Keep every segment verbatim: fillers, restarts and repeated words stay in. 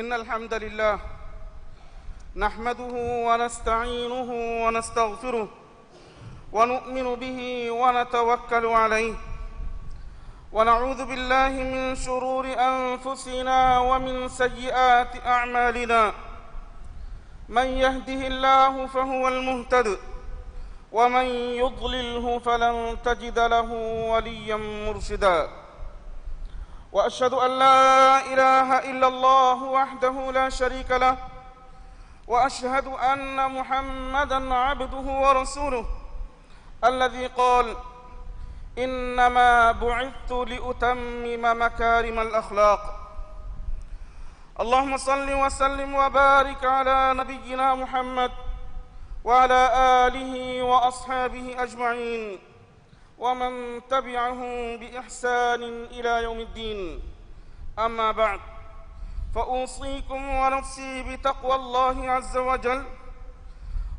إن الحمد لله نحمده ونستعينه ونستغفره ونؤمن به ونتوكل عليه ونعوذ بالله من شرور أنفسنا ومن سيئات أعمالنا. من يهده الله فهو المهتد ومن يضلله فلن تجد له وليا مرشدا. وأشهد أن لا إله إلا الله وحده لا شريك له، وأشهد أن محمدا عبده ورسوله الذي قال: إنما بعثت لأتمم مكارم الأخلاق. اللهم صل وسلم وبارك على نبينا محمد وعلى آله وأصحابه أجمعين ومن تبعهم بإحسان إلى يوم الدين. أما بعد، فأوصيكم ونفسي بتقوى الله عز وجل،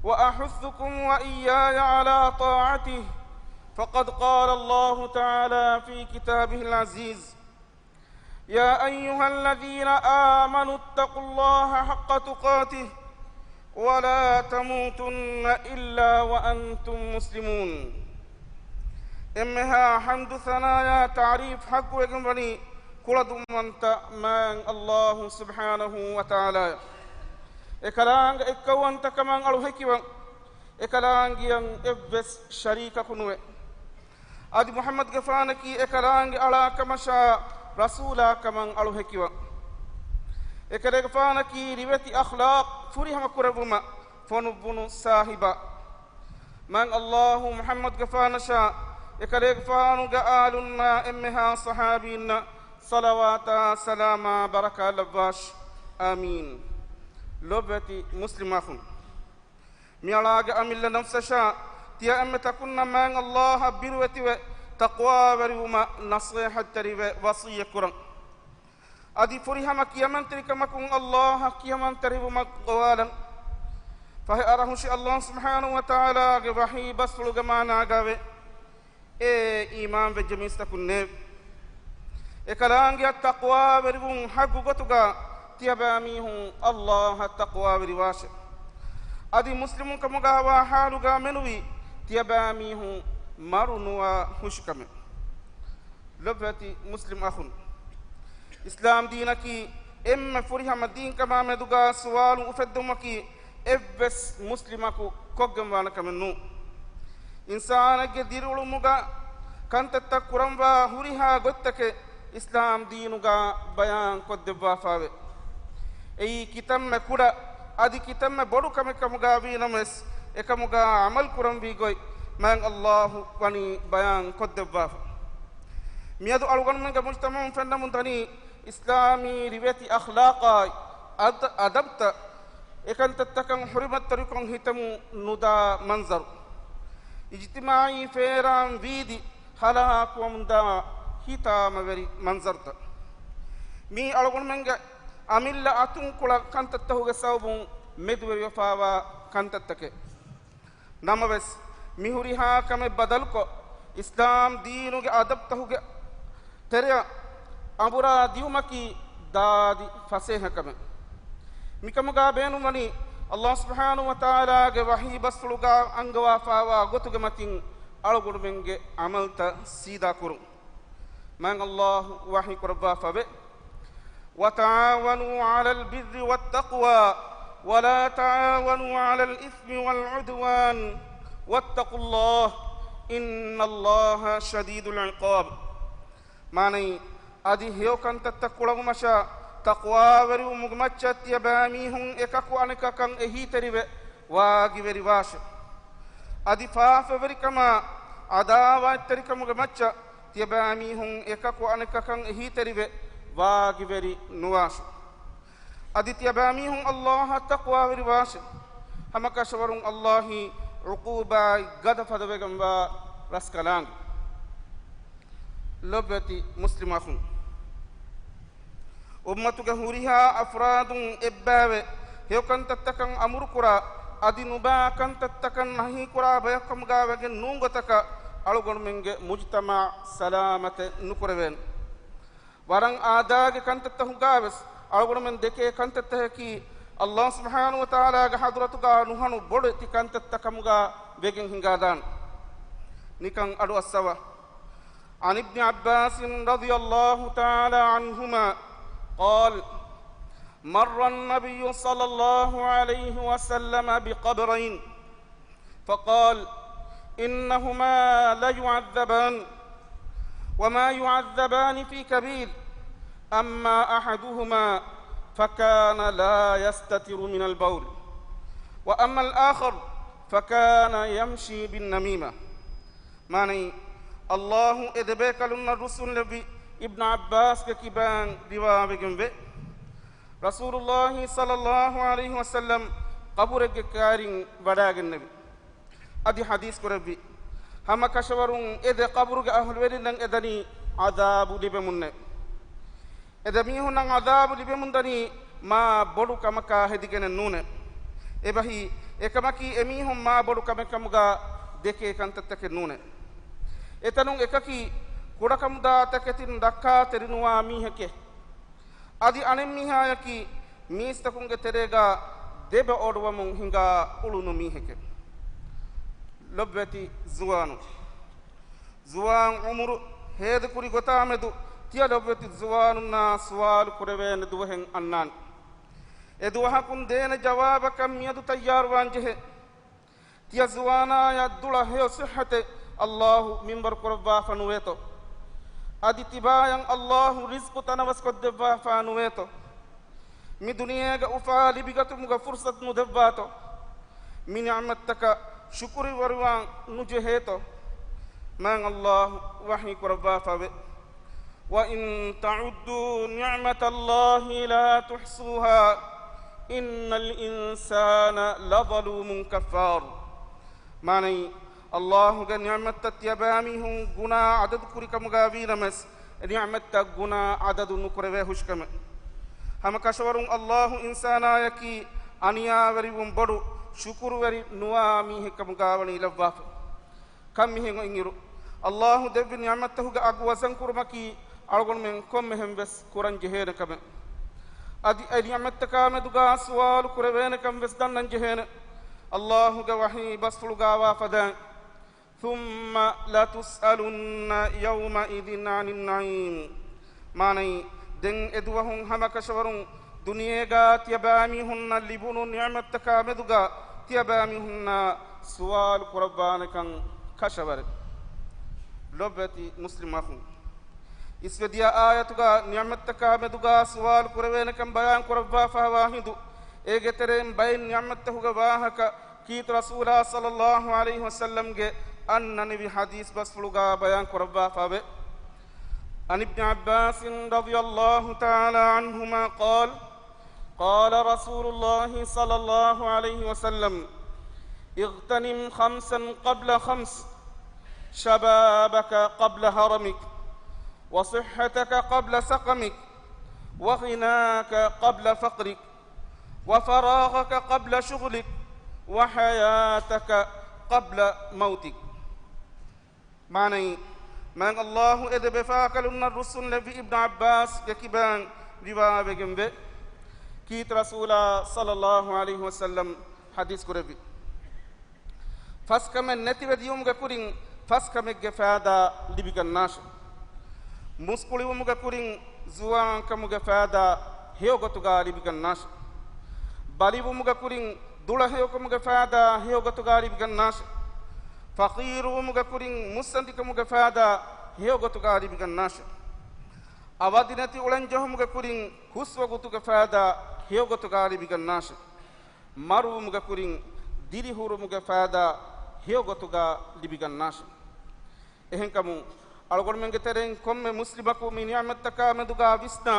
وأحثكم وإياي على طاعته، فقد قال الله تعالى في كتابه العزيز: يا أيها الذين آمنوا اتقوا الله حق تقاته ولا تموتن إلا وأنتم مسلمون. އެންމެހާ ޙަމްދު ސަނާޔާ ތަޢުރީފް ޙައްޤުވެގެން ވަނީ ކުޅަދުންވަންތަ މާތް ﷲ ސުބްޙާނަހޫ ވަތަޢާލާއަށް. އެކަލާނގެ އެއްކައުވަންތަކަމަށް އަޅު ހެކިވަން. އެކަލާނގެއަށް އެއްވެސް ޝަރީކަކު ނުވެ. އަދި މުޙައްމަދުގެފާނަކީ އެކަލާނގެ އަޅާކަމަށާ ރަސޫލާކަމަށް އަޅު ހެކިވަން. އެކަލޭގެފާނަކީ ރިވެތި އަޚްލާޤް ފުރިހަމަ ކުރެއްވުމަށް ފޮނުއްވުނު ސާހިބާ. މާތް ﷲ މުޙައްމަދުގެފާނަށާ އެކަލޭގެފާނުގެ އާލުންނާ އެންމެހާ ޞަޙާބީންނަށް ޞަލަވާތާ ސަލާމާ ބަރަކާތް ލައްވާށި. އާމީން. ލޮބުވެތި މުސްލިމް އަޚުން. މިއަޅާގެ އަމިއްލަ ނަފްސަށާ ތިޔަ އެންމެ ތަކުންނަށް މާތް ﷲ އަށް ބިރުވެތިވެ ތަޤްވާވެރިވުމަށް ނަޞޭޙަތްތެރިވެ ވަޞިއްޔަތް ކުރަން. އަދި ފުރިހަމަ ކިޔަމަންތެރިކަމަކުން ﷲ އަށް ކިޔަމަންތެރިވުމަށް ގޮވާލަން. ފަހެ އަރަހުށި ﷲ ސުބްޙާނަހޫ ވަތަޢާލާގެ ވަޙީ ބަސްފުޅުގެ މާނާގައިވޭ. އޭ އީމާންވެއްޖެ މީސްތަކުންނޭވެ! އެކަލާނގެއަށް ތަޤްވާވެރިވުން ޙައްޤު ގޮތުގަ ތިޔަބައިމީހުން ﷲ އަށް ތަޤްވާވެރިވާށެ. އަދި މުސްލިމުން ކަމުގައިވާ ޙާލުގަ މެނުވީ ތިޔަބައިމީހުން މަރު ނުވާ ހުށިކަމެއް. ލޮބުވެތި މުސްލިމް އަޚުން. އިސްލާމް ދީނަކީ އެންމެ ފުރިހަމަ ދީންކަމާ މެދުގަ ސުވާލު އުފެއްދުމަކީ އެއްވެސް މުސްލިމަކު ކޮށްގެންވާނެ ކަމެއް ނޫން. އިންސާނެއްގެ ދިރިއުޅުމުގަ ކަންތައްތައް ކުރަންވާ ހުރިހާ ގޮތްތަކެއް އިސްލާމް ދީނުގަ ބަޔާން ކޮށްދެއްވާފައެވެ. އެއީ ކިތަންމެ ކުޑަ އަދި ކިތަންމެ ބޮޑު ކަމެއް ކަމުގަ ވީނަމަވެސް، އެކަމުގަ ޢަމަލު ކުރަންވީ ގޮތް މާތް ﷲ ވަނީ ބަޔާން ކޮށްދެއްވާފަ. މިއަދު އަޅުގަނޑުމެންގެ މުޖްތަމަޢުން ފެންނަމުން ދަނީ އިސްލާމީ ރިވެތި އަޚްލާޤާއި އަދ-، އަދަބްތައް އެކަންތައްތަކަށް ޙުރުމަތްތެރިކޮށް ހިތަމުން ނުދާ މަންޒަރު. އިޖްތިމާޢީ ފޭރާން ވީދި ހަލާކުވަމުންދާ ހިތާމަވެރި މަންޒަރުތައް. މީ އަޅުގަނޑުމެންގެ އަމިއްލަ އަތުންކުޅަ ކަންތައްތަކުގެ ސަބަބުން މެދުވެރިވެފާވާ ކަންތައްތަކެއް. ނަމަވެސް، މި ހުރިހާ ކަމެއް ބަދަލުކޮށް، އިސްލާމް ދީނުގެ އަދަބްތަކުގެ ތެރެއަށް އަނބުރާ ދިއުމަކީ ދާދި ފަސޭހަ ކަމެއް. މިކަމުގަ ބޭނުންވަނީ، ﷲ ސުބްޙާނަހޫ ވަތަޢާލާގެ ވަޙީ ބަސްފުޅުގަ އަންގަވާފާވާ ގޮތުގެ މަތިން އަޅުގަނޑުމެންގެ ޢަމަލްތައް ސީދާކުރުން. މާތް ﷲ ވަޙީކުރައްވާފައެވެ. وتعاونوا على البر والتقوى ولا تعاونوا على الإثم والعدوان واتقوا الله إن الله شديد العقاب. މާނައީ، އަދި ހެޔޮ ކަންތައްތައް ކުޅަވުމަށާ ތަޤްވާވެރިވުމުގެ މައްޗަށް ތިޔަބައިމީހުން އެކަކު އަނެކަކަށް އެހީތެރިވެ ވާގިވެރިވާށެ. އަދި ފާފަވެރިކަމާ ޢަދާވާތްތެރިކަމުގެ މައްޗަށް ތިޔަބައިމީހުން އެކަކު އަނެކަކަށް އެހީތެރިވެ ވާގިވެރި ނުވާށެ. އަދި ތިޔަބައިމީހުން ﷲ އަށް ތަޤްވާވެރިވާށެ. ހަމަކަށަވަރުން ﷲ އީ ޢުޤޫބާތް ގަދަ ފަދަވެގެންވާ ރަސްކަލާނގެ. ލޮބުވެތި މުސްލިމް އަޚުން. އުއްމަތުގެ ހުރިހާ އަފްރާދުން އެއްބައިވެ، ހެޔޮކަންތައްތަކަށް އަމުރުކުރާ، އަދި ނުބާ ކަންތައްތަކަށް ނަހީކުރާ ބަޔަކުކަމުގައިވެގެން ނޫން ގޮތަކަށް އަޅުގަނޑުމެންގެ މުޖުތަމަޢު ސަލާމަތެއް ނުކުރެވޭނެ. ވަރަށް އާދައިގެ ކަންތައްތަކުގައިވެސް އަޅުގަނޑުމެން ދެކޭ ކަންތައްތަކަކީ ﷲ ސުބްޙާނަހޫ ވަތަޢާލާގެ ޙަޟްރަތުގާ ނުހަނު ބޮޑެތި ކަންތައްތައް ކަމުގާ ވެގެން ހިނގާދާނެ. ނިކަން އަޑުއައްސަވާ. عن ابن عباس رضي الله تعالى عنهما قال: مر النبي صلى الله عليه وسلم بقبرين فقال: إنهما ليعذبان وما يعذبان في كبير، أما أحدهما فكان لا يستتر من البول، وأما الآخر فكان يمشي بالنميمة. މާނައީ، ﷲ އެ ދެބޭކަލުންނަށް ރުއްސުންލެއްވި އިބްނު ޢައްބާސްގެ ކިބައިން ރިވާވެގެންވޭ. ރަސޫލުﷲ ޞައްލަﷲ ޢަލައިހި ވަސައްލަމް ޤަބުރެއްގެ ކައިރިން ވަޑައިގެންނެވި. އަދި ޙަދީޘް ކުރެއްވި، ހަމަ ކަށަވަރުން އެ ދެ ޤަބުރުގެ އަހުލުވެރިންނަށް އެދަނީ ޢަޛާބު ލިބެމުންނޭ. އެ ދެ މީހުންނަށް ޢަޛާބު ލިބެމުންދަނީ މާ ބޮޑު ކަމަކާ ހެދިގެނެއް ނޫނޭ. އެބަހީ، އެކަމަކީ އެމީހުން މާ ބޮޑު ކަމެއް ކަމުގާ ދެކޭ ކަންތައްތަކެއް ނޫނޭ. އެތަނުން އެކަކީ ކުޑަކަމުދާ ތަކެތިން ރައްކާތެރިނުވާ މީހެކޭ. އަދި އަނެއްމީހާޔަކީ މީސްތަކުންގެ ތެރޭގާ ދެބަ އޮޑުވަމުން ހިނގާ އުޅުނު މީހެކޭ. ލޮބުވެތި ޒުވާނު. ޒުވާން އުމުރު ހޭދަކުރި ގޮތާމެދު ތިޔަ ލޮބުވެތި ޒުވާނުންނާ ސުވާލު ކުރެވޭނެ ދުވަހެއް އަންނާނެ. އެ ދުވަހަކުން ދޭނެ ޖަވާބަކަށް މިއަދު ތައްޔާރުވާން ޖެހޭ. ތިޔަ ޒުވާނާޔަށް ދުޅަ ހެޔޮ ޞިއްޙަތެއް ﷲ މިންވަރު ކުރައްވާފަ ނުވޭތޯ؟ އަދި ތިބާޔަށް ﷲ ރިޒްޤު ތަނަވަސްކޮށްދެއްވާފާ ނުވޭތޯ؟ މި ދުނިޔޭގަ އުފާ ލިބިގަތުމުގަ ފުރުޞަތު ނުދެއްވާތޯ؟ މި ނިޢުމަތްތަކަށް ޝުކުރުވެރިވާން ނުޖެހޭތޯ؟ މާތް ﷲ ވަޙީ ކުރައްވާފަވޭ. وإن تعدوا نعمة الله لا تحصوها إن الإنسان لظلوم كفار. މާނައީ، ﷲގެ ނިޢުމަތްތައް ތިޔަބައިމީހުން ގުނާ އަދަދު ކުރިކަމުގަ ވީނަމަސް، އެ ނިޢުމަތްތައް ގުނާ އަދަދު ނުކުރެވޭ ހުށިކަމެއް. ހަމަ ކަށަވަރުން ﷲ އިންސާނާޔަކީ އަނިޔާވެރިވުން ބޮޑު، ޝުކުރުވެރި ނުވާ މީހެއްކަމުގަ ވަނީ ލައްވާފަ. ކަން މިހެން އޮތްއިރު، ﷲ ދެއްވި ނިޢުމަތްތަކުގެ އަގު ވަޒަންކުރުމަކީ އަޅުގަނޑުމެން ކޮންމެހެން ވެސް ކުރަން ޖެހޭނެ ކަމެއް. އަދި އެ ނިޢުމަތްތަކާ މެދުގާ ސުވާލު ކުރެވޭނެ ކަން ވެސް ދަންނަން ޖެހޭނެ. ﷲގެ ވަޙީ ބަސްފުޅުގާ ވާ ފަދައިން، ثم لتسألن يومئذ عن النعيم. މާނައީ، ދެން އެދުވަހުން ހަމަކަށަވަރުން ދުނިޔޭގާ ތިޔަބައިމީހުންނަށް ލިބުނު ނިޢުމަތްތަކާ މެދުގާ ތިޔަބައިމީހުންނާ ސުވާލު ކުރައްވާނެކަން ކަށަވަރެއް. ލޮބުވެތި މުސްލިމް އަޚުން، އިސްވެދިޔަ އާޔަތުގާ ނިޢުމަތްތަކާ މެދުގާ ސުވާލު ކުރެވޭނެކަން ބަޔާން ކުރައްވާފާވާ ހިނދު، އޭގެ ތެރެއިން ބައެއް ނިޢުމަތްތަކުގެ ވާހަކަ ކީރިތި ރަސޫލާ ޞައްލަﷲ ޢަލައިހި ވަސައްލަމްގެ އަންނަނިވި ޙަދީޘް ބަސްފުޅުގާ ބަޔާން ކުރައްވާފަވޭ. عن ابن عباس رضي الله تعالى عنهما قال، قال رسول الله صلى الله عليه وسلم، اغتنم خمسا قبل خمس، شبابك قبل هرمك، وصحتك قبل سقمك، وغناك قبل فقرك، وفراغك قبل شغلك، وحياتك قبل موتك. މާނައީ، މާތް ﷲ އެ ދެ ބެފާކަލުންނަށް ރުއްސުން ލެއްވި އިބްނު ޢައްބާސްގެ ކިބައިން ރިވާވެގެންވޭ. ކީރިތި ރަސޫލާ ޞައްލަﷲ ޢަލައިހި ވަސައްލަމް ޙަދީޘް ކުރެއްވި، ފަސްކަމެއް ނެތިވެ ދިޔުމުގެ ކުރިން ފަސްކަމެއްގެ ފައިދާ ލިބިގަންނާށެ. މުސްކުޅިވުމުގެ ކުރިން ޒުވާންކަމުގެ ފައިދާ ހެޔޮގޮތުގާ ލިބިގަންނާށެ. ބަލިވުމުގެ ކުރިން ދުޅަހެޔޮކަމުގެ ފައިދާ ހެޔޮގޮތުގާ ލިބިގަންނާށެ. ފަޤީރުވުމުގެ ކުރިން މުއްސަނދިކަމުގެ ފައިދާ ހެޔޮގޮތުގާ ލިބިގަންނާށެ. އަވަދިނެތި އުޅެންޖެހުމުގެ ކުރިން ހުސްވަގުތުގެ ފައިދާ ހެޔޮގޮތުގާ ލިބިގަންނާށެ. މަރުވުމުގެ ކުރިން ދިރިހުރުމުގެ ފައިދާ ހެޔޮގޮތުގާ ލިބިގަންނާށެ. އެހެންކަމުން، އަޅުގަނޑުމެންގެ ތެރެއިން ކޮންމެ މުސްލިމަކު މި ނިޢުމަތްތަކާ މެދުގާ ވިސްނާ،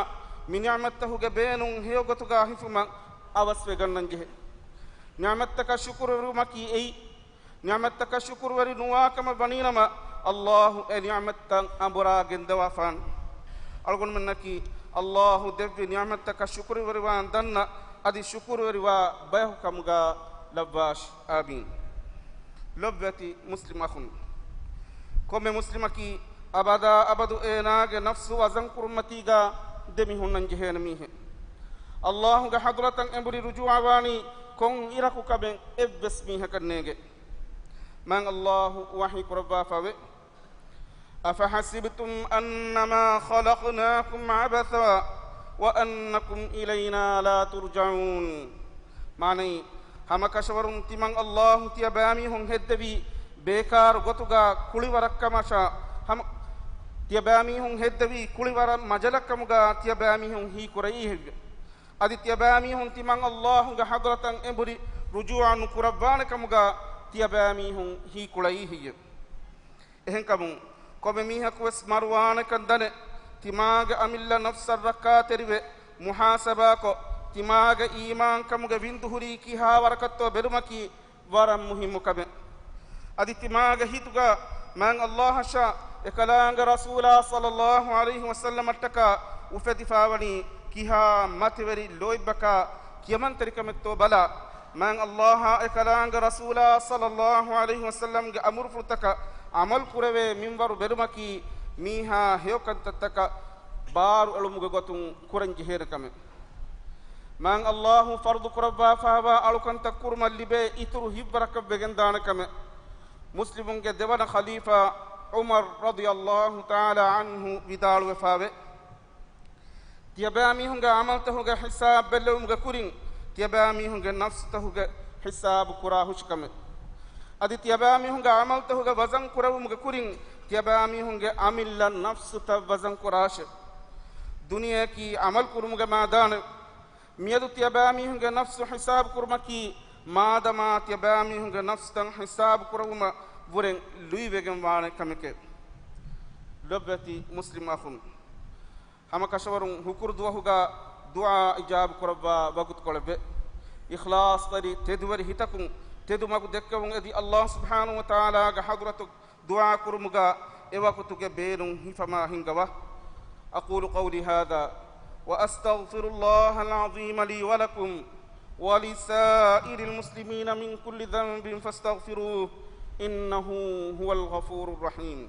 މި ނިޢުމަތްތަކުގެ ބޭނުން ހެޔޮގޮތުގާ ހިފުމަށް އަވަސްވެގަންނަންޖެހޭ. ނިޢުމަތްތަކަށް ޝުކުރުވެރިވުމަކީ އެއީ. ނިޢުމަތްތަކަށް ޝުކުރުވެރި ނުވާކަމަށް ވަނީނަމަ، ﷲ އެ ނިޢުމަތްތައް އަނބުރާ ގެންދަވާފާނެ. އަޅުގަނޑުމެންނަކީ ﷲ ދެއްވި ނިޢުމަތްތަކަށް ޝުކުރުވެރިވާން ދަންނަ، އަދި ޝުކުރުވެރިވާ ބަޔަކު ކަމުގާ ލައްވާށި. އާމީން. ލޮބުވެތި މުސްލިމް އަޚުން، ކޮންމެ މުސްލިމަކީ އަބަދާ އަބަދު އޭނާގެ ނަފްސު ވަޒަންކުރުމަތީގާ ދެމިހުންނަން ޖެހޭނެ މީހެއް. އައްލާހުގެ ޙަޟްރަތަށް އެނބުރި ރުޖޫޢަވާނީ ކޮން އިރަކު ކަމެއް އެއްވެސް މީހަކަށް ނޭނގެ. މާތް އައްލާހު ވަޙީ ކުރައްވާފައެވެ. أفحسبتم أنما خلقناكم عبثا وأنكم إلينا لا ترجعون. މާނައީ، ހަމަކަށަވަރުން ތިމަން އައްލާހު ތިޔަބައިމީހުން ހެއްދެވީ ބޭކާރު ގޮތުގަ ކުޅިވަރަށްކަމަށާ، ހަމަ، ތިޔަބައިމީހުން ހެއްދެވީ ކުޅިވަރަށް މަޖަލަށްކަމުގަ ތިޔަބައިމީހުން ހީކުރައީ ހެއްޔެވެ؟ އަދި ތިޔަބައިމީހުން ތިމަން އައްލާހުގެ ޙަޟްރަތަށް އެނބުރި ރުޖޫޢަ ނުކުރައްވާނެކަމުގަ ތިޔަބައިމީހުން ހީކުޅައީ ހެއްޔެވެ؟ އެހެންކަމުން، ކޮންމެ މީހަކުވެސް މަރުވާނެކަން ދަނެ، ތިމާގެ އަމިއްލަ ނަފްސަށް ރައްކާތެރިވެ، މުޙާސަބާކޮށް، ތިމާގެ އީމާންކަމުގެ ވިންދު ހުރީ ކިހާވަރަކަށްތޯ ބެލުމަކީ ވަރަށް މުހިއްމު ކަމެއް. އަދި ތިމާގެ ހިތުގަ މާތް އައްލާހަށާ އެކަލާނގެ ރަސޫލާ ޞައްލައްލާހު ޢަލައިހި ވަސައްލަމަށްޓަކާ އުފެދިފާވަނީ ކިހާ މަތިވެރި ލޯތްބަކާ ކިޔަމަންތެރިކަމެއްތޯ ބަލާ، މާތް އައްލާހާ އެކަލާނގެ ރަސޫލާ ޞައްލައްލާހު ޢަލައިހި ވަސައްލަމްގެ އަމުރުފުޅުތަކަށް ޢަމަލު ކުރެވޭ މިންވަރު ބެލުމަކީ މީހާ ހެޔޮކަންތައްތަކަށް ބާރު އެޅުމުގެ ގޮތުން ކުރަން ޖެހޭނެ ކަމެއް. މާތް އައްލާހު ފަރުޟު ކުރައްވާފާވާ އަޅުކަންތައް ކުރުމަށް ލިބޭ އިތުރު ހިތްވަރަކަށް ވެގެންދާނެ ކަމެއް. މުސްލިމުންގެ ދެވަނަ ޚަލީފާ ޢުމަރު ރަޟިޔައްލާހު ތަޢާލާ ޢަންހު ވިދާޅުވެފާވޭ. ތިޔަބައިމީހުންގެ ޢަމަލުތަހުގެ ޙިސާބު ބެއްލެވުމުގެ ކުރިން، ތިޔަބައިމީހުންގެ ނަފްސުތަހުގެ ޙިސާބު ކުރާ ހުށިކަމެއް. އަދި ތިޔަބައިމީހުންގެ ޢަމަލުތަހުގެ ވަޒަން ކުރެވުމުގެ ކުރިން، ތިޔަބައިމީހުންގެ އަމިއްލަ ނަފްސުތައް ވަޒަން ކުރާށެވެ. ދުނިޔެއަކީ ޢަމަލު ކުރުމުގެ މައިދާނެވެ. މިއަދު ތިޔަބައިމީހުންގެ ނަފްސު ޙިސާބު ކުރުމަކީ، މާދަމާ ތިޔަބައިމީހުންގެ ނަފްސުތައް ޙިސާބު ކުރެވުމަށް ވުރެން ލުއިވެގެން ވާނެ ކަމެކެވެ. ލޮބުވެތި މުސްލިމް އަޚުން، ހަމަކަށަވަރުން ހުކުރު ދުވަހުގަ ދުޢާ އިޖާބަ ކުރައްވާ ވަގުތުކޮޅެއްވެ. އިޚްލާޞްތެރި ތެދުވެރި ހިތަކުން ތެދު މަގު ދެއްކެވުން އެދި، އައްލާހު ސުބްޙާނަހު ވަތަޢާލާގެ ޙަޟްރަތު ދުޢާ ކުރުމުގަ އެވަގުތުގެ ބޭނުން ހިފަމާ ހިންގަވާ. أقول قولي هذا وأستغفر الله العظيم لي ولكم ولسائر المسلمين من كل ذنب فاستغفروه إنه هو الغفور الرحيم.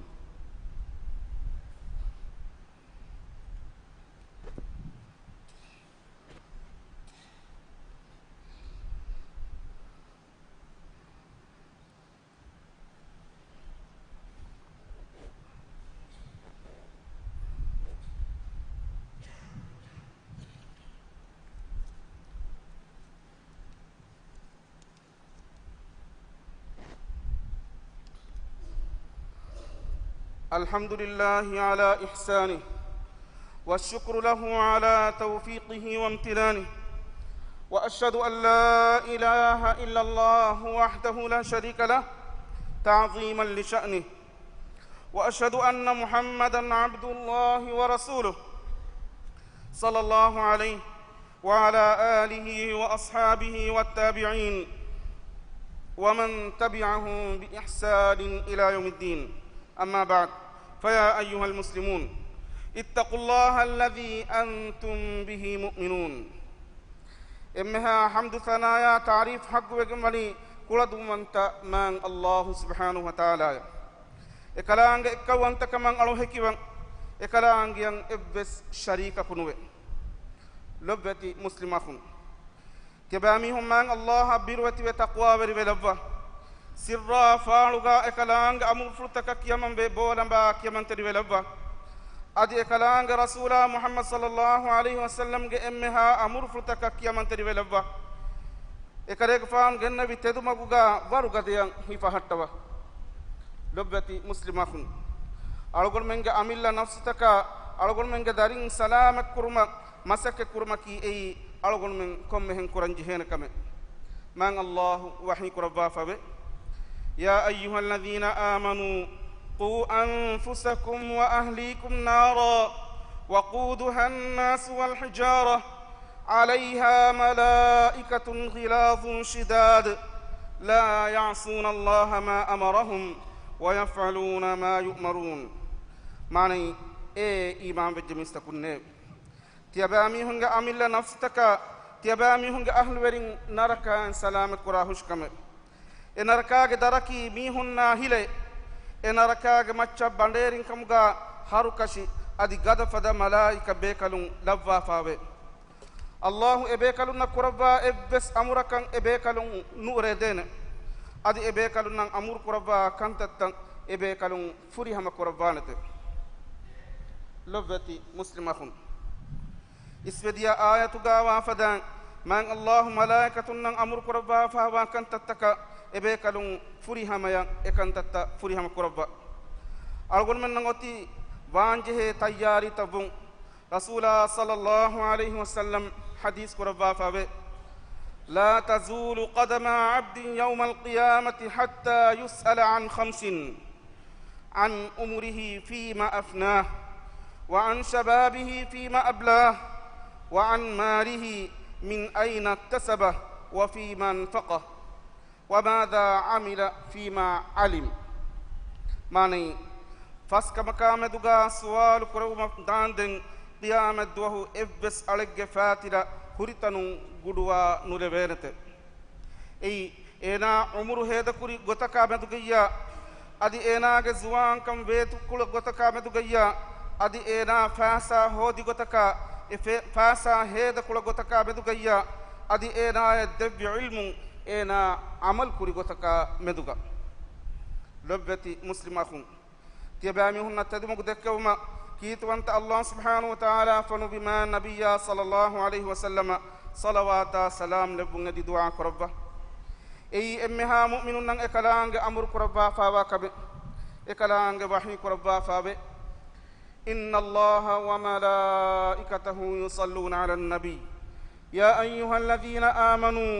الحمد لله على إحسانه، والشكر له على توفيقه وامتنانه، وأشهد أن لا إله إلا الله وحده لا شريك له تعظيما لشأنه، وأشهد أن محمدا عبد الله ورسوله، صلى الله عليه وعلى آله وأصحابه والتابعين ومن تبعهم بإحسان إلى يوم الدين. أما بعد، فيا أيها المسلمون، اتقوا الله الذي أنتم به مؤمنون. އެންމެހާ ޙަމްދު ސަނާޔާ ތަޢުރީފް ޙައްޤުވެގެންވަނީ ކުޅަދުންވަންތަ މާތް އައްލާހު ސުބްޙާނަހު ވަތަޢާލާއަށް. އެކަލާނގެ އެއްކައުވަންތަކަމަށް އަޅު ހެކިވަން، އެކަލާނގެއަށް އެއްވެސް ޝަރީކަކު ނުވެ. ލޮބުވެތި މުސްލިމް އަޚުން، ތިޔަބައިމީހުން މާތް އައްލާހަށް ބިރުވެތިވެ ތަޤްވާވެރިވެލައްވާ. ސިއްރާ ފާޅުގަ އެކަލާނގެ އަމުރުފުޅުތަކަށް ކިޔަމަންވެ ބޯލަނބާ ކިޔަމަންތެރިވެލައްވާ. އަދި އެކަލާނގެ ރަސޫލާ މުޙައްމަދު ޞައްލައްލާހު ޢަލައިހި ވަސައްލަމްގެ އެންމެހާ އަމުރުފުޅުތަކަށް ކިޔަމަންތެރިވެލައްވާ. އެކަލޭގެފާނު ގެންނެވި ތެދުމަގުގަ ވަރުގަދަޔަށް ހިފަހައްޓަވާ. ލޮބުވެތި މުސްލިމް އަޚުން، އަޅުގަނޑުމެންގެ އަމިއްލަ ނަފްސުތަކާ އަޅުގަނޑުމެންގެ ދަރިން ސަލާމަތްކުރުމަށް މަސައްކަތްކުރުމަކީ އެއީ އަޅުގަނޑުމެން ކޮންމެހެން ކުރަންޖެހޭނެ ކަމެއް. މާތް އައްލާހު ވަޙީ ކުރައްވާފައެވެ. يا أيها الذين آمنوا قوا أنفسكم وأهليكم نارا وقودها الناس والحجارة عليها ملائكة غلاظ شداد لا يعصون الله ما أمرهم ويفعلون ما يؤمرون. މާނައީ، އޭ އީމާންވެއްޖެ މީސްތަކުންނޭ! ތިޔަބައިމީހުންގެ އަމިއްލަ ނަފްސުތަކާ ތިޔަބައިމީހުންގެ އަހްލުވެރިން ނަރަކައިން ސަލާމަތްކުރާ ހުށިކަމެއް. އެ ނަރަކާގެ ދަރަކީ މީހުންނާ ހިލައެއް. އެ ނަރަކާގެ މައްޗަށް ބަނޑޭރިންކަމުގަ ހަރުކަށި އަދި ގަދަފަދަ މަލާއިކަ ބޭކަލުން ލައްވާފާވޭ. އައްލާހު އެބޭކަލުންނަށް ކުރައްވާ އެއްވެސް އަމުރަކަށް އެބޭކަލުން ނުއުރެދޭނެ. އަދި އެބޭކަލުންނަށް އަމުރު ކުރައްވާ ކަންތައްތައް އެބޭކަލުން ފުރިހަމަ ކުރައްވާނެތެ. ލޮބުވެތި މުސްލިމް އަޚުން، އިސްވެދިޔަ އާޔަތުގާ ވާ ފަދައިން، މާތް އައްލާހު މަލާއިކަތުންނަށް އަމުރު ކުރައްވާފާވާ ކަންތައްތަކަށް އެބޭކަލުން ފުރިހަމަޔަށް އެކަންތައްތައް ފުރިހަމަ ކުރައްވާ. އަޅުގަނޑުމެންނަށް އޮތީ ވާންޖެހޭ ތައްޔާރީތައްވުން. ރަސޫލާ ޞައްލައްލާހު ޢަލައިހި ވަސައްލަމް ޙަދީޘް ކުރައްވާފައެވެ. لا تزول قدما عبد يوم القيامة حتى يسأل عن خمس، عن عمره فيما أفناه، وعن شبابه فيما أبلاه، وعن ماله من أين اكتسبه وفيما أنفقه، وماذا عمل فيما علم. މާނައީ، ފަސް ކަމަކާ މެދުގާ ސުވާލު ކުރެވުމަށް ދާންދެން، ޤިޔާމަތްދުވަހު އެއްވެސް އަޅެއްގެ ފާތިލަ ހުރިތަނުން ގުޑުވާ ނުލެވޭނެތެ. އެއީ، އޭނާ އުމުރު ހޭދަކުރި ގޮތަކާ މެދުގައްޔާ، އަދި އޭނާގެ ޒުވާންކަން ވޭތުކުޅަ ގޮތަކާ މެދުގައްޔާ، އަދި އޭނާ ފައިސާ ހޯދި ގޮތަކާ، އެ ފެ-، ފައިސާ ހޭދަކުޅަ ގޮތަކާ މެދުގައްޔާ، އަދި އޭނާޔަށް ދެއްވި ޢިލްމުން އޭނާ ޢަމަލުކުރި ގޮތަކާ މެދުގަ. ލޮބުވެތި މުސްލިމް އަޚުން، ތިޔަބައިމީހުންނަށް ތެދުމަގު ދެއްކެވުމަށް ކީރިތިވަންތަ އައްލާހު ސުބްޙާނަހު ވަތަޢާލާ ފޮނުއްވި މާތް ނަބިއްޔާ ޞައްލައްލާހު ޢަލައިހި ވަސައްލަމަށް ޞަލަވާތާ ސަލާމް ލެއްވުން އެދި ދުޢާ ކުރައްވާ. އެއީ އެންމެހާ މުއުމިނުންނަށް އެކަލާނގެ އަމުރު ކުރައްވާފާވާ ކަމެއް، އެކަލާނގެ ވަޙީ ކުރައްވާފާވޭ. إن الله وملائكته يصلون على النبي يا أيها الذين آمنوا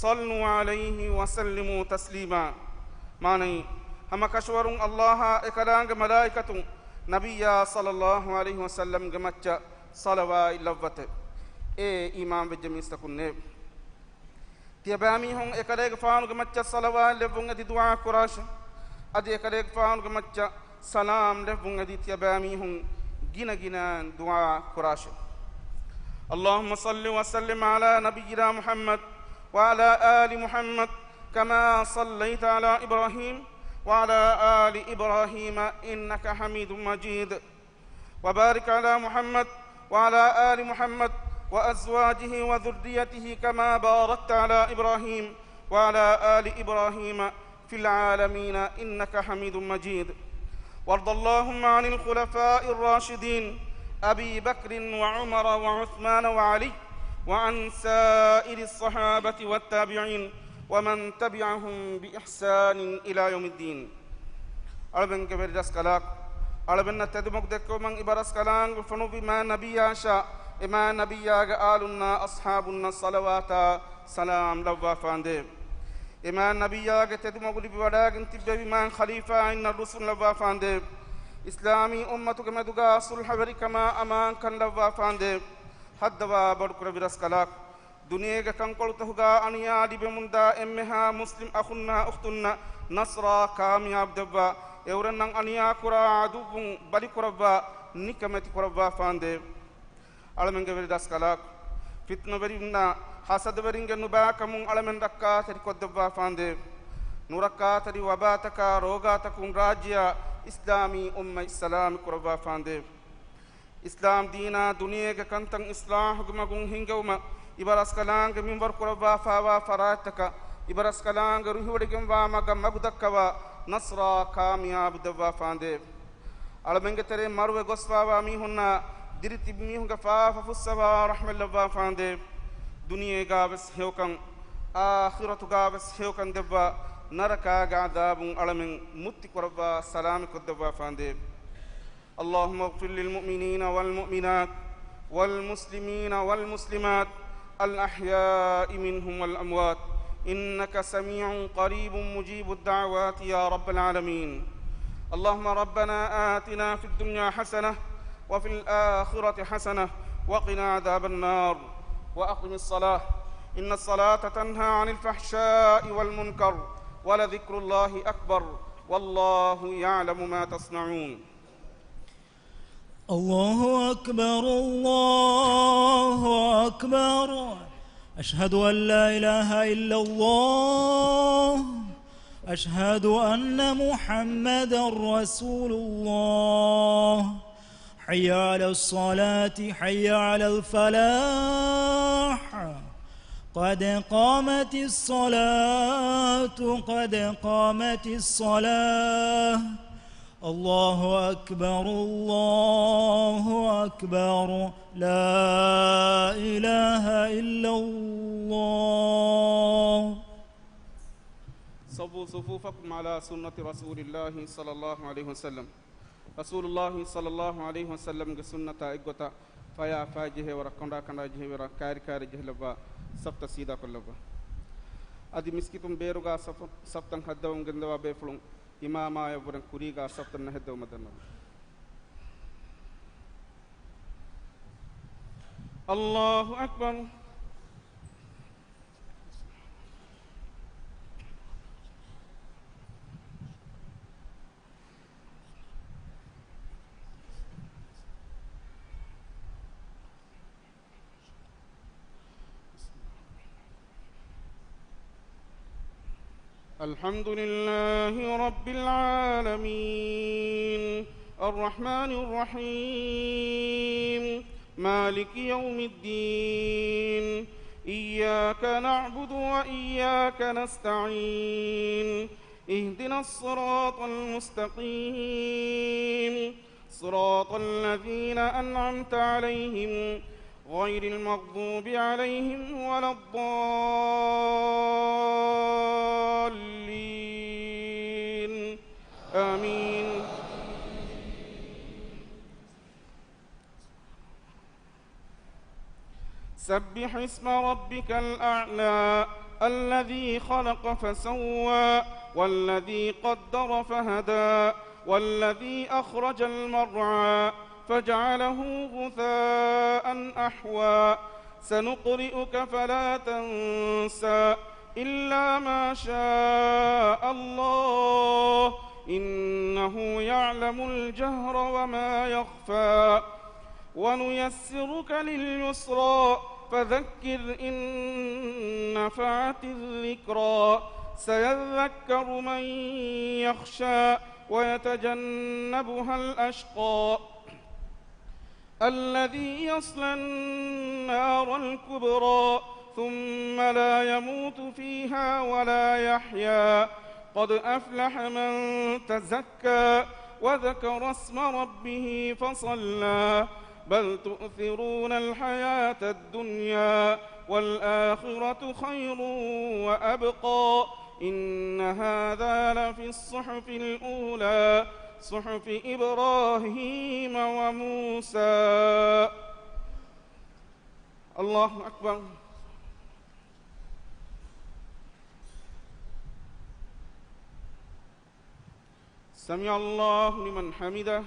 صلوا عليه وسلموا تسليما. މާނައީ، ހަމަ ކަށަވަރުން އައްލާހާ އެކަލާނގެ މަލާއިކަތުން ނަބިއްޔާ ޞައްލައްލާހު ޢަލައިހި ވަސައްލަމްގެ މައްޗަށް ޞަލަވާތް ލައްވަތެ. އޭ އީމާންވެއްޖެ މީސްތަކުންނޭ! ތިޔަބައިމީހުން އެކަލޭގެފާނުގެ މައްޗަށް ޞަލަވާތް ލެއްވުން އެދި ދުޢާ ކުރާށެ. އަދި އެކަލޭގެފާނުގެ މައްޗަށް ސަލާމް ލެއްވުން އެދި ތިޔަބައިމީހުން ގިނަ ގިނައިން ދުޢާ ކުރާށެ. اللهم صل وسلم على نبينا محمد وعلى آل محمد كما صليت على إبراهيم وعلى آل إبراهيم إنك حميد مجيد. وبارك على محمد وعلى آل محمد وأزواجه وذريته كما باركت على إبراهيم وعلى آل إبراهيم في العالمين إنك حميد مجيد. وارض اللهم عن الخلفاء الراشدين أبي بكر وعمر وعثمان وعلي وعن سائر الصحابة والتابعين ومن تبعهم بإحسان إلى يوم الدين. އަޅަމެންގެ ވެރިރަސްކަލާކޮ، އަޅަމެންނަށް ތެދުމަގު ދެއްކެވުމަށް އިބަރަސްކަލާނގެ ފޮނުއްވި މާތް ނަބިއްޔާއަށާ، އެ މާތް ނަބިއްޔާގެ އާލުންނާ އަޞްޙާބުންނަށް ޞަލަވާތާ ސަލާމް ލައްވާފާނދޭ. އެ މާތް ނަބިއްޔާގެ ތެދުމަގު ލިބިވަޑައިގެން ތިއްބެވި މާތް ޚަލީފާއިންނަށް ރުއްސުން ލައްވާފާނދޭ. އިސްލާމީ އުއްމަތުގެ މެދުގާ ޞުލްޙަވެރިކަމާ އަމާންކަން ލައްވާފާނދޭ. ހައްދަވާ ބޮޑުކުރެއްވި ރަސްކަލާކޮ، ދުނިޔޭގެ ކަންކޮޅުތަކުގާ އަނިޔާ ލިބެމުންދާ އެންމެހާ މުސްލިމް އަޚުންނާ އުޚްތުންނަށް ނަޞްރާ ކާމިޔާބު ދެއްވާ، އެއުރެންނަށް އަނިޔާ ކުރާ ޢަދުއްވުން ބަލިކުރައްވާ، ނިކަމެތި ކުރައްވާފާނދޭ. އަޅަމެންގެ ވެރި ރަސްކަލާކޮ، ފިތުނަވެރިންނާ ހަސަދަވެރިންގެ ނުބައިކަމުން އަޅަމެން ރައްކާތެރި ކޮށްދެއްވާފާނދޭ. ނުރައްކާތެރި ވަބާތަކާ ރޯގާތަކުން ރާއްޖެއާ އިސްލާމީ އުއްމަތް ސަލާމަތް ކުރައްވާފާނދޭ. އިސްލާމް ދީނާ ދުނިޔޭގެ ކަންތައް އިޞްލާޙުގެ މަގުން ހިންގެވުމަށް އިބަރަސްކަލާނގެ މިންވަރު ކުރައްވާފާވާ ފަރާތްތަކަށް އިބަރަސްކަލާނގެ ރުހިވޮޑިގެންވާ މަގަށް މަގުދައްކަވާ ނަޞްރާ ކާމިޔާބު ދެއްވާފާނދޭ. އަޅަމެންގެ ތެރެއިން މަރުވެ ގޮސްފާވާ މީހުންނާ ދިރިތިބި މީހުންގެ ފާފަ ފުއްސަވާ ރަޙްމަތް ލައްވާފާނދޭ. ދުނިޔޭގާވެސް ހެޔޮކަން، އާޚިރަތުގާވެސް ހެޔޮކަން ދެއްވާ ނަރަކާގެ ޢަޛާބުން އަޅަމެން މުއްތި ކުރައްވާ ސަލާމަތް ކޮށްދެއްވާފާނދޭ. اللهم اغفر للمؤمنين والمؤمنات والمسلمين والمسلمات الأحياء منهم والأموات إنك سميع قريب مجيب الدعوات يا رب العالمين. اللهم ربنا آتنا في الدنيا حسنة وفي الآخرة حسنة وقنا عذاب النار. وأقم الصلاة إن الصلاة تنهى عن الفحشاء والمنكر ولذكر الله أكبر والله يعلم ما تصنعون. الله أكبر، الله أكبر. أشهد أن لا إله إلا الله. أشهد أن محمدا رسول الله. حي على الصلاة، حي على الفلاح، قد قامت الصلاة، قد قامت الصلاة. الله أكبر، الله أكبر، لا إله إلا الله. سووا صفوفكم على سنة رسول الله صلى الله عليه وسلم. ރަސޫލުﷲ ޞައްލަﷲ ޢަލައިހި ވަސައްލަމްގެ ސުންނަތާ އެއްގޮތަށް ފަޔާ ފަޔަށް ޖެހޭވަރަށް، ކޮނޑާ ކަނޑާ ޖެހޭވަރަށް، ކައިރި ކައިރި ޖެހިލައްވާ، ސަފްތައް ސީދާ ކޮށްލައްވާ. އަދި މިސްކިތުން ބޭރުގާ ސަފު، ސަފްތައް ހައްދަވަމުން ގެންދަވާ ބޭފުޅުން އިމާމާޔަށްވުރެން ކުރީގާ ސަފްތައް ނަހައްދަވަމަށް ދަންނަވާ. الله أكبر. الحمد لله رب العالمين. الرحمن الرحيم. مالك يوم الدين. إياك نعبد وإياك نستعين. اهدنا الصراط المستقيم. صراط الذين أنعمت عليهم غير المغضوب عليهم ولا الضالين. آمين. سبح اسم ربك الأعلى الذي خلق فسوى والذي قدر فهدى والذي أخرج المرعى فجعله غثاء أحوى سنقرئك فلا تنسى إلا ما شاء الله إنه يعلم الجهر وما يخفى ونيسرك لليسرى فذكر إن نفعت الذكرى سيذكر من يخشى ويتجنبها الأشقى الذي يصلى النار الكبرى ثم لا يموت فيها ولا يحيا قد أفلح من تزكى وذكر اسم ربه فصلى بل تؤثرون الحياة الدنيا والآخرة خير وأبقى إن هذا لفي الصحف الأولى صحف إبراهيم وموسى. الله أكبر. سمع الله لمن حمده.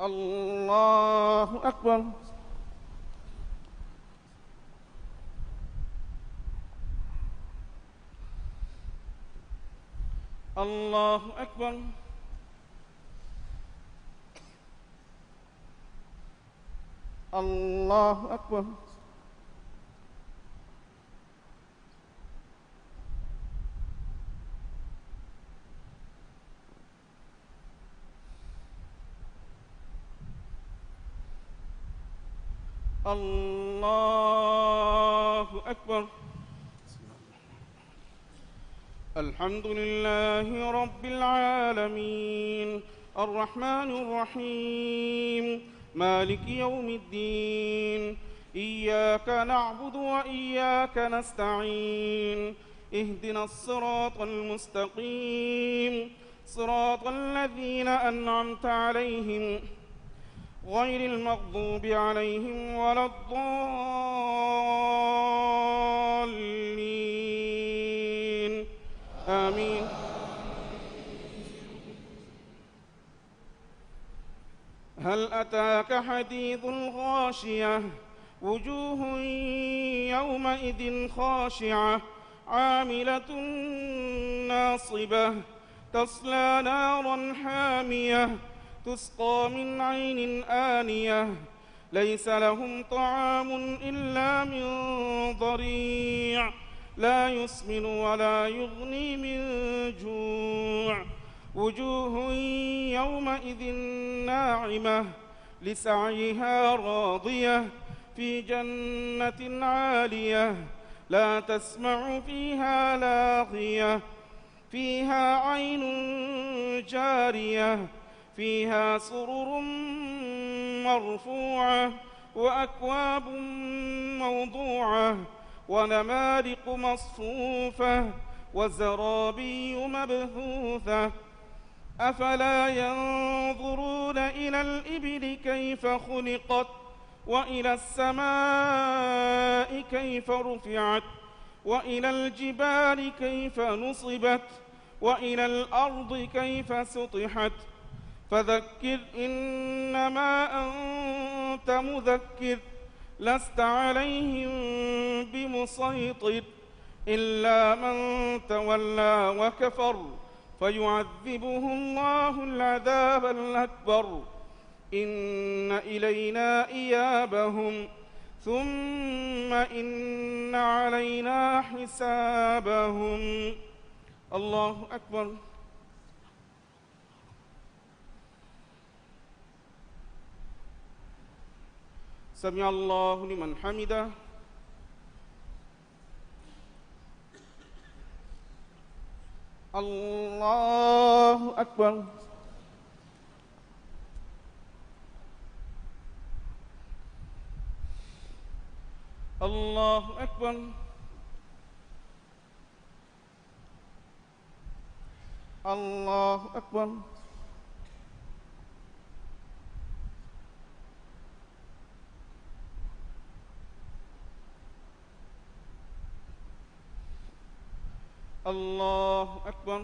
الله أكبر. الله أكبر. الله أكبر. الله أكبر. الحمد لله رب العالمين. الرحمن الرحيم. مالك يوم الدين. إياك نعبد وإياك نستعين. اهدنا الصراط المستقيم. صراط الذين أنعمت عليهم غير المغضوب عليهم ولا الضالين. آمين. هل أتاك حديث الغاشية. وجوه يومئذ خاشعة. عاملة ناصبة. تصلى نارا حامية. تسقى من عين آنية. ليس لهم طعام إلا من ضريع. لا يسمن ولا يغني من جوع. وجوه يومئذ ناعمة، لسعيها راضية، في جنة عالية، لا تسمع فيها لاغية، فيها عين جارية، فيها سرر مرفوعة، وأكواب موضوعة، ونمارق مصفوفة، وزرابي مبثوثة. أفلا ينظرون إلى الإبل كيف خلقت، وإلى السماء كيف رفعت، وإلى الجبال كيف نصبت، وإلى الأرض كيف سطحت. فذكر إنما أنت مذكر، لست عليهم بمسيطر، إلا من تولى وكفر، فيعذبه الله العذاب الأكبر، إن إلينا إيابهم، ثم إن علينا حسابهم. الله أكبر. سمع الله لمن حمده. الله أكبر. الله أكبر. الله أكبر. الله أكبر.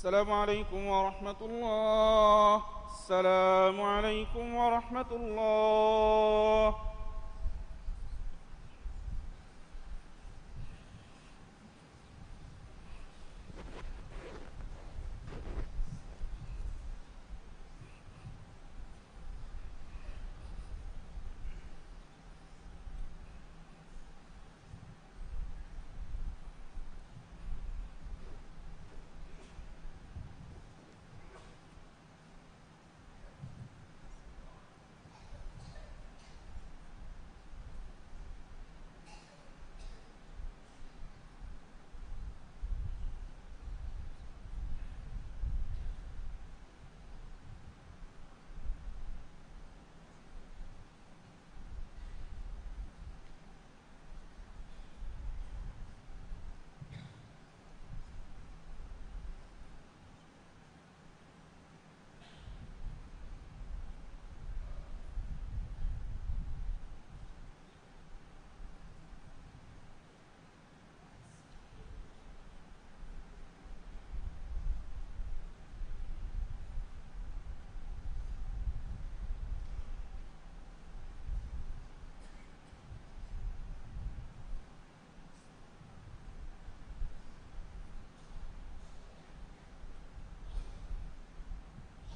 السلام عليكم ورحمة الله. السلام عليكم ورحمة الله.